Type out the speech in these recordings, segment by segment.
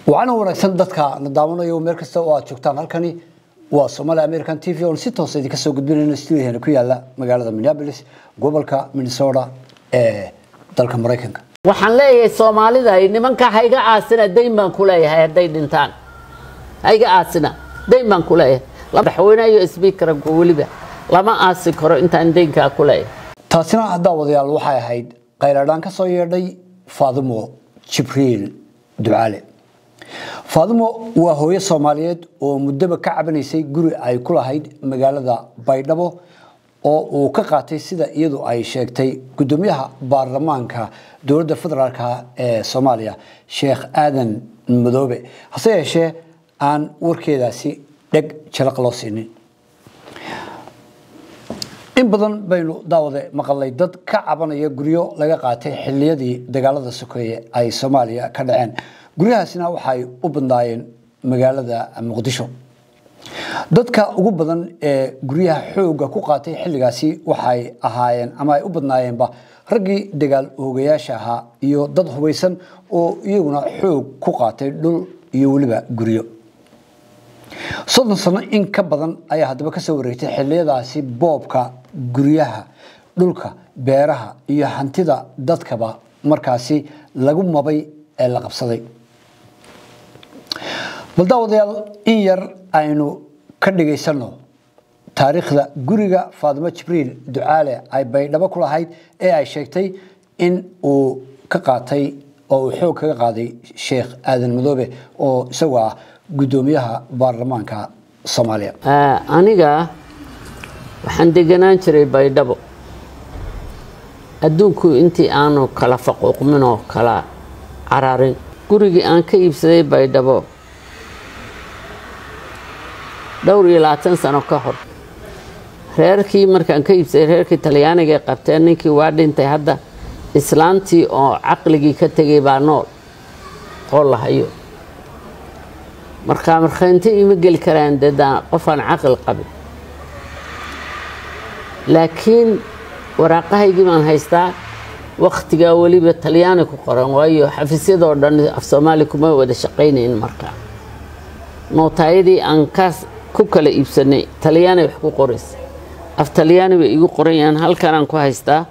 Waxaana wanaagsan dadka na daawanayo meel kasta oo aad joogtaan. Halkani waa Somali American TV oo si toos ah idinka soo gudbinayno studio-heena ku yaala magaalada Minneapolis, gobolka Minnesota ee dalka Mareykanka. Waxaan leeyahay Soomaalida, nimanka hayga aasina, dayn baan ku leeyahay. Hadday dhintaan hayga aasina, dayn baan ku leeyahay. Madaxweyne iyo speaker-ku weliba lama aasi karo intaan daynkaa ku leeyahay. Taasina, daawadayaal, waxay ahayd qayladhaan ka soo yeedhay Faadimo Jibriil Ducaale. Faadimo waa hooyo Soomaaliyeed oo muddaba ka cabanaysay guri ay ku lahayd magaalada Baydhabo oo uu ka qaatay, sida iyadu ay sheegtay, guddoomiyaha baarlamaanka dowladda federaalka ee Soomaaliya, Sheekh Aadan Madoobe. Hase yeeshee aan warkeedaasi dheg jalaq loo siinin. In badan baynu, daawade, maqalay dad ka cabanaya guryo laga qaatay xilliyadii dagaalada sokeeye ay Soomaaliya ka dhaceen. Guryahaasina waxay u badnaayeen magaalada Muqdisho. Dadka ugu badan ee guryaha xoogga ku qaatay xilligaasi waxay ahaayeen ama ay u badnaayeenba raggii dagaal oogayaasha ahaa iyo dad hubaysan oo iyaguna xoog ku qaatay dhul iyo weliba guryo. 30 sano in ka badan ayaa haddaba kasoo wareegtay xilliyadaasi boobka guryaha, dhulka, beeraha iyo hantida dadkaba markaasi lagu mabay ee la qabsaday. Bal daawadayaal, in yar aynu ka dhigaysano taariikhda guriga Faadimo Jibriil Ducaale ay Baydhabo ku lahayd ee ay sheegtay in uu ka qaatay oo uu xoog kaga qaaday Sheekh Aadan Madoobe oo isagu ah guddoomiyaha baarlamaanka Soomaaliya. Aniga waxaan deganaan jiray Baydhabo adduunku intii aanu kala faquuqmin oo kala cararin. Gurigii aan ka iibsaday Baydhabo dhowr iyo 20 sano ka hor, reerkii markaan ka iibsaday, reerkii Talyaaniga ay qabteen. Ninkii waa dhintay hadda, islaantii oo caqligii ka tegay baa nool oo la hayo. Markaa markhaynti ima geli karaan dedaan qofaan caqli qabin, laakiin waraaqahaygii baan haystaa. Wakhtigaa weliba Talyaani ku qoran, waayo xafiisyadoo dhan af Soomaali kuma wada shaqaynayn. Markaa nootaayadii aan kaas ku kala iibsanay Talyaani wax ku qoraysa, af Talyaani bay igu qoran yahaan, halkanaan ku haystaa.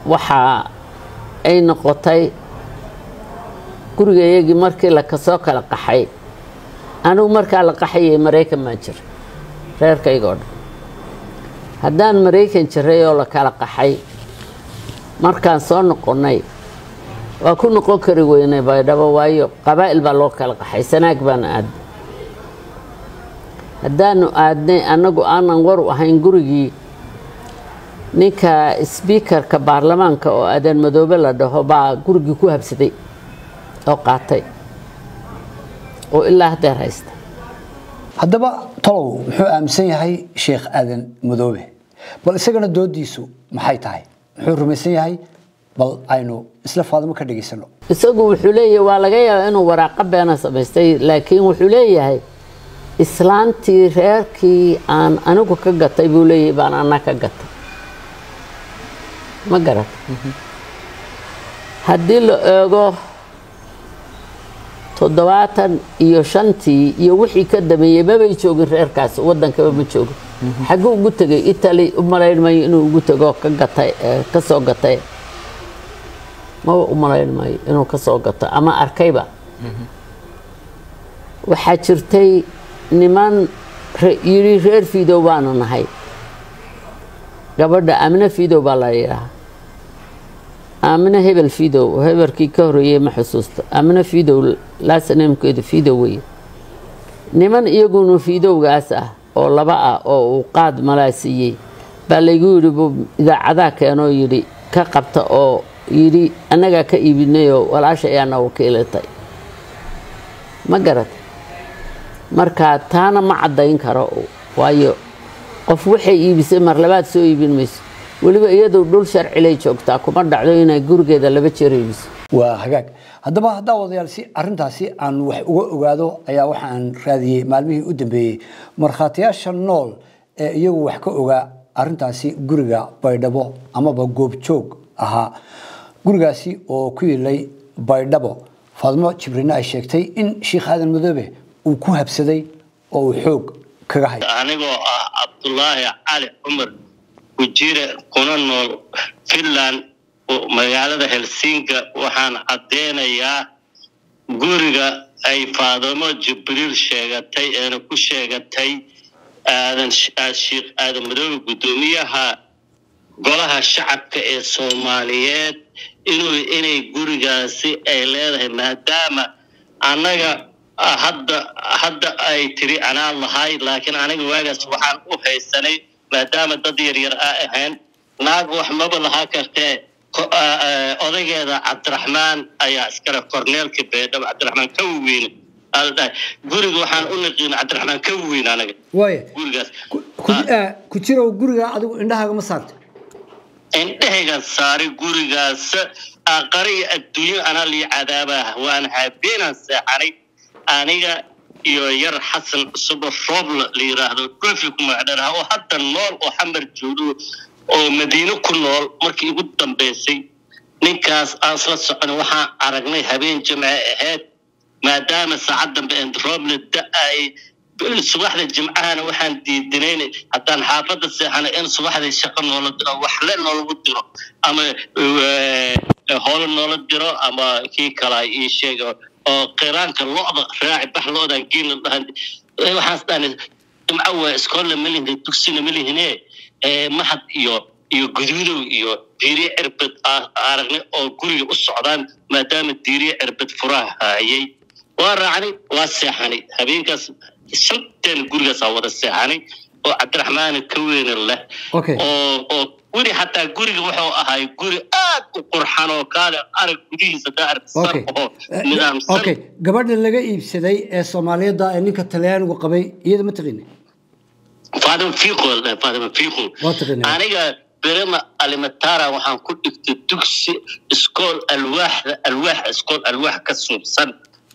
Waxa ay noqotay gurigayagii markii la kasoo kala qaxay, anigu markaa la qaxayay Maraykan baan jira, reerkayga oo dhan. Haddaan Maraykan jiray oo la kala qaxay, markaan soo noqonnay waa ku noqon kari weynay Baydhabo, waayo qabaa'il baa loo kala qaxay. Sanaag baan aadnay. Haddaanu aadnay, annagu aanan war u ahayn gurigii, ninka speaker-ka baarlamaanka oo Aadan Madoobe la dhaho baa gurigii ku habsaday oo qaatay oo ilaa haddeer haysta. Haddaba tolow muxuu aaminsan yahay Sheekh Aadan Madoobe? Bal isagana doodiisu maxay tahay? Muxuu rumaysan yahay? Bal aynu isla Faadimo ka dhegaysano. Isagu wuxuu leeyahay, waa laga yaabaa inuu waraaqo beena samaystay, laakiin wuxuu leeyahay islaantii reerkii aan anigu ka gatay buu leeyahay baan ana ka gatay. Ma garat? Haddii la eego 75-tii iyo wixii ka dameeyey, mabay joogin reerkaas, waddankaba ma joogin. Xagguu ugu tegay? Italy u malayn mayo inuu ugu tego ka gatay, ka soo gatay. Maba u malayn maayo inuu ka soo gato ama arkayba. Waxaa jirtay niman yidhi reer Fiidow baanu nahay. Gabadha Aamine Fiidow baa la yidhaahaa, Aamine hebel Fiidow oo heberkii ka horreeyey ma xusuusto. Aamine Fiidow, last name-keedu Fiidow weye. Niman iyaguna Fiidowgaas ah oo laba ah oo uu qaad malaa siiyey baa laygu yidhi buu idaacadaha keenoo yidhi ka qabta oo yidhi annagaa ka iibinayoo walaasha ayaana wakiilatay. Ma garat? Marka taana ma caddayn karo, waayo qof waxay iibisay mar labaad soo iibin mayso. Weliba iyadu dhul sharcilay joogtaa, kuma dhacdo inay gurigeeda laba jeer iibiso. Waa hagaag. Haddaba daawadayaal, si arrintaasi aan wax uga ogaado ayaa waxaan raadiyey maalmihii u dambeeyey markhaatiyaasha nool ee iyagu wax ka ogaa arrintaasi guriga Baydhabo amaba goobjoog ahaa gurigaasi oo ku yilay Baydhabo. Faadimo Jibriilna ay sheegtay in Sheekh Aadan Madoobe uu ku habsaday oo uu xoog kaga hayo. Anigoo ah Cabdulaahi Cali Cumar Kujire, kuna nool Finland, magaalada Helsinka, waxaan caddeynayaa guriga ay Faadimo Jibriil sheegatay eena ku sheegatay Aadan Sheekh Aadan Madoobe, guddoomiyaha golaha shacabka ee Soomaaliyeed, inuu inay gurigaasi ay leedahay, maadaama annaga hadda ay tiri anaa lahay, laakiin aniga waagaas waxaan u haysanay, maadaama dad yaryar a ahayn, naag wax maba lahaa kartee, odaygeeda Cabdiraxmaan ayaa iskale, korneelka Beedhabo Cabdiraxmaan Kaweyne aldhahay. Guriga waxaan u naqiin Cabdiraxmaan Kaweyne anaga gurigaas. Ku jirow, guriga adigu indhahaaga ma saarto? Indhahaygaan saaray gurigaas, aqare iyo adduunyo anaa lii cadaabah. Waan habeenaan seexanay aniga iyo yar Xasan Cusub Roobla la yiraahdo, dhoofi ku magacdheeraha, oo hadda nool oo Xamar joogo oo Madiino ku nool. Markii ugu dambaysay ninkaas aan isla socon, waxaan aragnay habeen Jimce ahayd, maadaama saacad dambe rooble da-ay, subaxda Jimcahana waxaan diidinayn haddaan xaafadda seexana in subaxdii shaqo noola diro, waxle noolagu diro ama hoolo noola diro ama kii kala ii sheega oo qiraanka lo'da raaci bax lo'dan geela dhahan. Waxaan isdhahnay Jimco waa iskoolla ma lihin, dugsina ma lihine, Mahad iyo Guduudow iyo Diiriye Cirbad aragnay oo guriga u socdaan, maadaama Diiriye Cirbad furaha haayay. Waa raacnay, waa seexanay habeenkaas, shanteen gurigaasaa wada seexanay oo Cabdiraxmaan ka weyne leh, oo guri xataa guriga wuxuu ahay guri aad u qurxan oo kaale arag gudihiisa daa sar oo nidaamsan. Okay, gabadha laga iibsaday ee Soomaaliyada ee ninka Talyaanigu qabay, iyada ma taqini? Faadima Fiiqo, Faadima Fiiqo aniga Berema Alimatara waxaan ku dhigtay dugsi iskool alwaaxda, alwaax iskool alwaax ka suubsan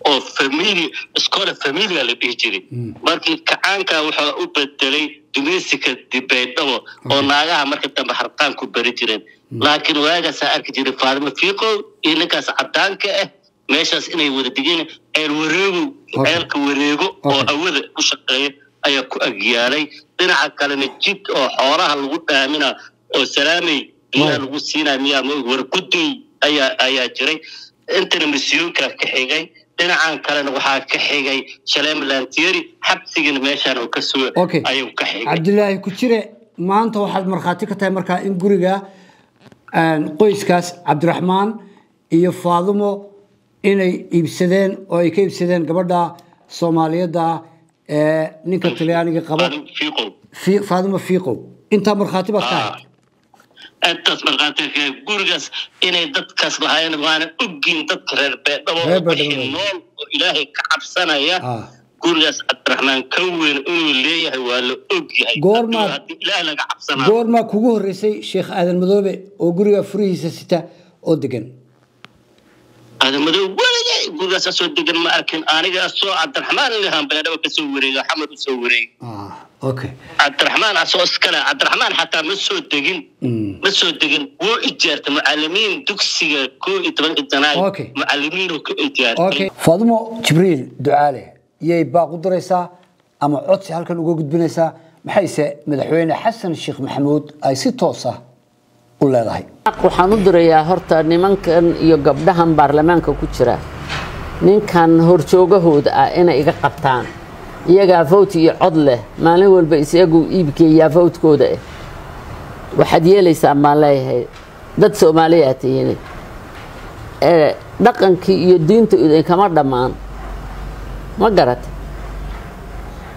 oo familia, iskoola familia la dhihi jiray. Markii kacaanka wuxuu u bedelay dumeysika Dibaydhabo oo naagaha marka dambe harqaan ku bari jireen, laakiin waagaasaa arki jiray Faadimo Fiiqow iyo ninkaas cadaanka ah meeshaas inay wada degeen. Ceel wareegow, ceelka wareego oo hawada ku shaqeeya ayaa ku agyaalay, dhinaca kalena jid oo xoolaha lagu dhaamina oo salaamay biyaha lagu siinaya miyaa ma wargudoy ayaa jiray. Intana misyoonka ka xigay, dhinacan kalena waxaa ka xigay Shaleemlantieri, xabsigana meeshaan uu ka soo ayuu ka xigay. Cabdilaahi ku jire, maanta waxaad markhaati ka tahay markaa in guriga qoyskaas Cabdiraxmaan iyo Faadumo inay iibsadeen oo ay ka iibsadeen gabadha Soomaaliyadda ee ninka Talyaaniga qabo, Faadimo Fiiqow. Intaa markhaati baad ka ahayd? Intaas markhaati gurigaas inay dadkaas lahaayeen, waana ogin dadka reer Beedhabo nool oo Ilaahay ka cabsanaya gurigaas Cabdiraxmaan ka weyn inuu leeyahay waa la og yahay. Ilaahay laga cabsanaa. Goormaa kugu horreysay Sheekh Aadan Madoobe oo guriga furihiisa sita oo degan? Aadan Madoobe weligay gurigaas asoo degan ma arkin aniga. Asoo Cabdiraxmaan lahaan Beedhabo kasoo wareega, Xamar usoo wareegay. Cabdiraxmaan asoo iskale, Cabdiraxmaan xataa ma soo degin, ma soo degin, wuu ijaartay mucalimiin dugsiga 11-ka Janaayo mucalimiinuu ka ijaartay. Faadimo Jibriil Ducaale yay baaq u diraysaa ama codsi halkan uga gudbinaysaa, maxayse madaxweyne Xasan Sheekh Maxamuud ay si toos ah u leedahay? Waxaan u dirayaa horta nimankan iyo gabdhahan baarlamaanka ku jira, ninkan horjoogahooda ah inay iga qabtaan. Iyagaa fawt iyo cod leh, maalin walba isagu iibkeeyaa fawtkooda ah. Waxaad yeelaysaa maan leeyahay, dad Soomaaliyaa tihiin, dhaqankii iyo diinta idinkama dhammaan, ma garatay?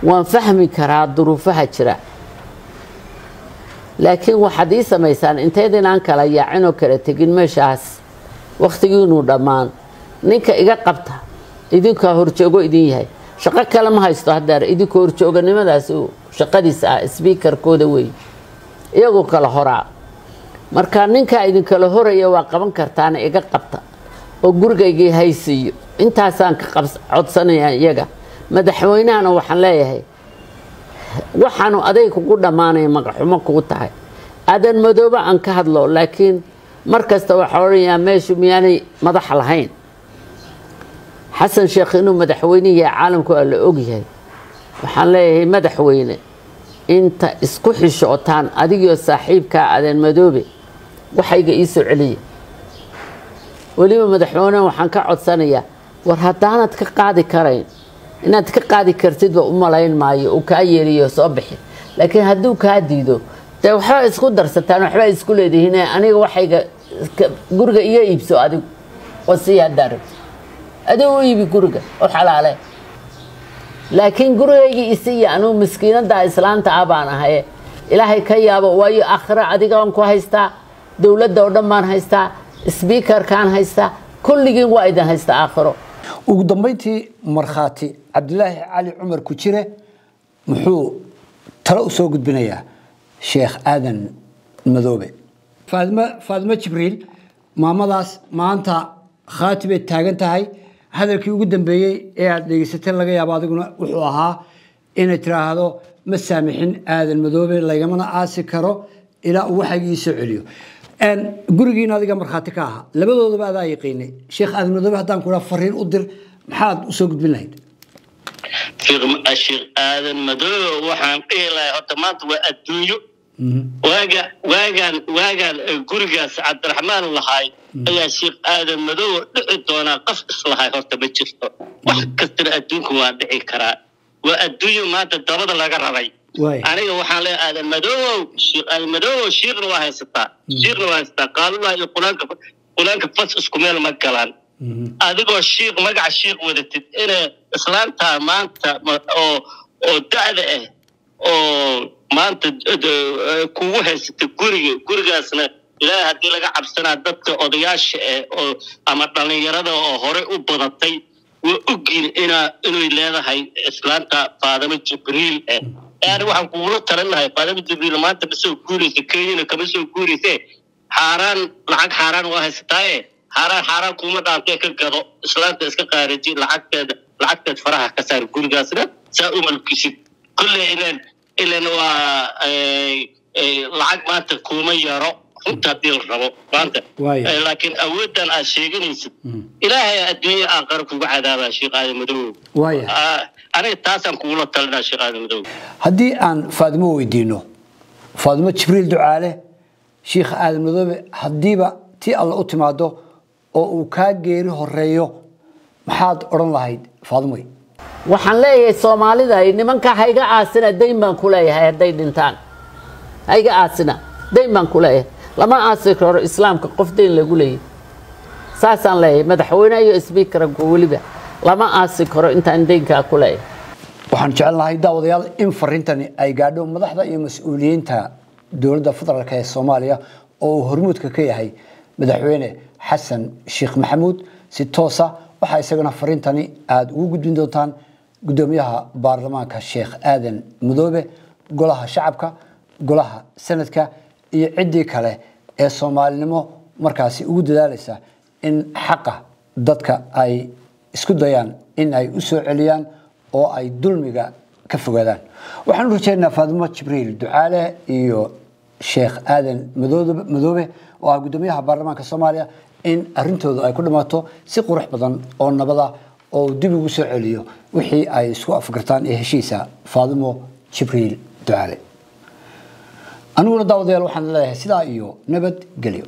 Waan fahmi karaa duruufaha jira, laakiin waxaad ii samaysaan intaydinaan kala yaacinoo kala tegin meeshaas wakhtigiinuu dhammaan, ninka iga qabta. Idinkaa horjoogo idin yahay, shaqo kale ma haysto haddeer, idinka horjooganimadaas shaqadiis ah, sbiikarkooda wey, iyagoo kala horaa. Marka ninkaa idinkala horaya waa qaban kartaana, iga qabta oo gurigaygii haysiiyo. Intaasaan ka codsanayaa iyaga. Madaxweynahana waxaan leeyahay, waxaanu aday kugu dhammaanaya, magaxumo kugu tahay. Aadan Madoobe aan ka hadlo, laakiin mar kasta waxaa odhanayaa meeshu miyaanay madax lahayn? Xasan Sheekh inuu madaxweyne yahay caalamku waa la ogyahay. Waxaan leeyahay madaxweyne, inta isku xishootaan adigio saaxiibkaa Aadan Madoobe waxayga ii soo celiya. Weliba madaxweyneha waxaan ka codsanayaa, war haddaanad ka qaadi karayn, inaad ka qaadi kartidba u malayn maayo uu kaa yeeliyo soo bixi, laakiin hadduu kaa diido dee waxba isku darsataan, waxba isku leedihiin, aniga waxayga guriga iga iibso adigu oo sii haddaa rabti adigu u iibi guriga oo xalaale, laakiin gurigaygii isiiya, anugu miskiinada islaanta ah baan ahaye, ilaahay ka yaabo, waayo aakhira adigaan ku haystaa, dowladda oo dhan baan haystaa, sbiikarkaan haystaa, kulligiin waa idin haystaa aakhiro. Ugu dambeyntii markhaati Cabdilaahi Cali Cumar ku jire muxuu talo u soo gudbinayaa Sheekh Aadan Madoobe? Faadimo Jibriil, maamadaas maanta khaati bay taagan tahay. Hadalkii ugu dambeeyey ee aad dhegeysatay laga yaabo adiguna wuxuu ahaa inay tiraahdo ma saamixin Aadan Madoobe, lagamana aasi karo ilaa uu waxaygii soo celiyo. Gurigiina adiga markhaati ka ahaa, labadoodaba adaa yaqiinay. Sheekh Aadan Madoobe haddaan ku idhaa fariin u dir, maxaad usoo gudbin lahayd? Sheekh Aadan Madoobe waxaan dhihi lahay horta maanta waa adduunyo. Waagaan gurigaas Cabdiraxmaan lahay ayaa Sheekh Aadan Madoobe dhici doonaa, qof islahay horta ma jirto. Wax kastana adduunka waa dhici karaa, waa adduunyo maanta dabada laga raray. Aniga waxaan leeyahay Aadan Madoobow, Sheekh Aadan Madoobow, shiikhna waa haysataa, shiikhna waa haysataa. Qaalullahi iyo quraanka fas isku meel ma galaan. Adigoo shiikh magaca shiikh wadatid inay islaantaa maanta oo da'da ah oo maanta kugu haysata guriga, gurigaasna ilaahay haddii laga cabsanaa dadka odayaasha ah oo ama dhallinyarada oo hore u badatay waa ogyiin inay leedahay islaanta Faadamo Jibriil ah. Ani waxaan kugula talin lahay Faadamo Jibriil maanta ma soo guuraysa, Kenyana kama soo guurayse, xaaraan lacag xaaraan waa haysataaye, xaaraan kuma dhaantee ka gado islaanta, iska qaaraji lacagteed faraha ka saar gurigaasna saa u malkisid. Kulley ilan waa lacag maanta kuma yaro runta haddii la rabo maanta, laakiin awooddan aad sheeganaysid ilaahay adduunya aakhira kugu cadaabaa Sheekh Aadan Madoobe. Aniga taasaan kugula talinaa Sheekh Aadan Madoobe. Haddii aan Faadimo weydiino, Faadimo Jibriil Ducaale, Sheekh Aadan Madoobe haddiiba tii alle u timaado oo uu kaa geeri horeeyo, maxaad odhan lahayd Faadimoy? Waxaan leeyahay Soomaalida nimanka hayga aasina, dayn baan ku leeyahay, hadday dhintaan hayga aasina, dayn baan ku leeyahay, lama aasi karo islaamka qof dayn lagu leeyahay. Saasaan leeyahay madaxweyne iyo sbiikaranku weliba lama aasi karo intaan daynkaa ku leeyahay. Waxaan jecelnahay daawadayaal in fariintani ay gaadho madaxda iyo mas-uuliyiinta dowladda federaalk ee Soomaaliya oo uu hormuudka ka yahay madaxweyne Xasan Sheekh Maxamuud. Si toosa waxaa isagana fariintani aada ugu gudbin doontaan guddoomiyaha baarlamaanka Sheekh Aadan Madoobe, golaha shacabka, golaha sanadka iyo ciddii kale ee soomaalinimo markaasi ugu dadaalaysa in xaqa dadka ay isku dayaan in ay u soo celiyaan oo ay dulmiga ka fogaadaan. Waxaan u rajaynaynaa Faadimo Jibriil Ducaale iyo Sheekh Aadan Madoobe oo ah guddoomiyaha baarlamaanka Soomaaliya in arrintoodu ay ku dhammaato si qurux badan oo nabada oo dib ugu soo celiyo wixii ay isku afgartaan ee heshiisa Faadimo Jibriil Ducaale. Aniguna daawadayaal waxaan leeyahay sidaa iyo nabad gelyo.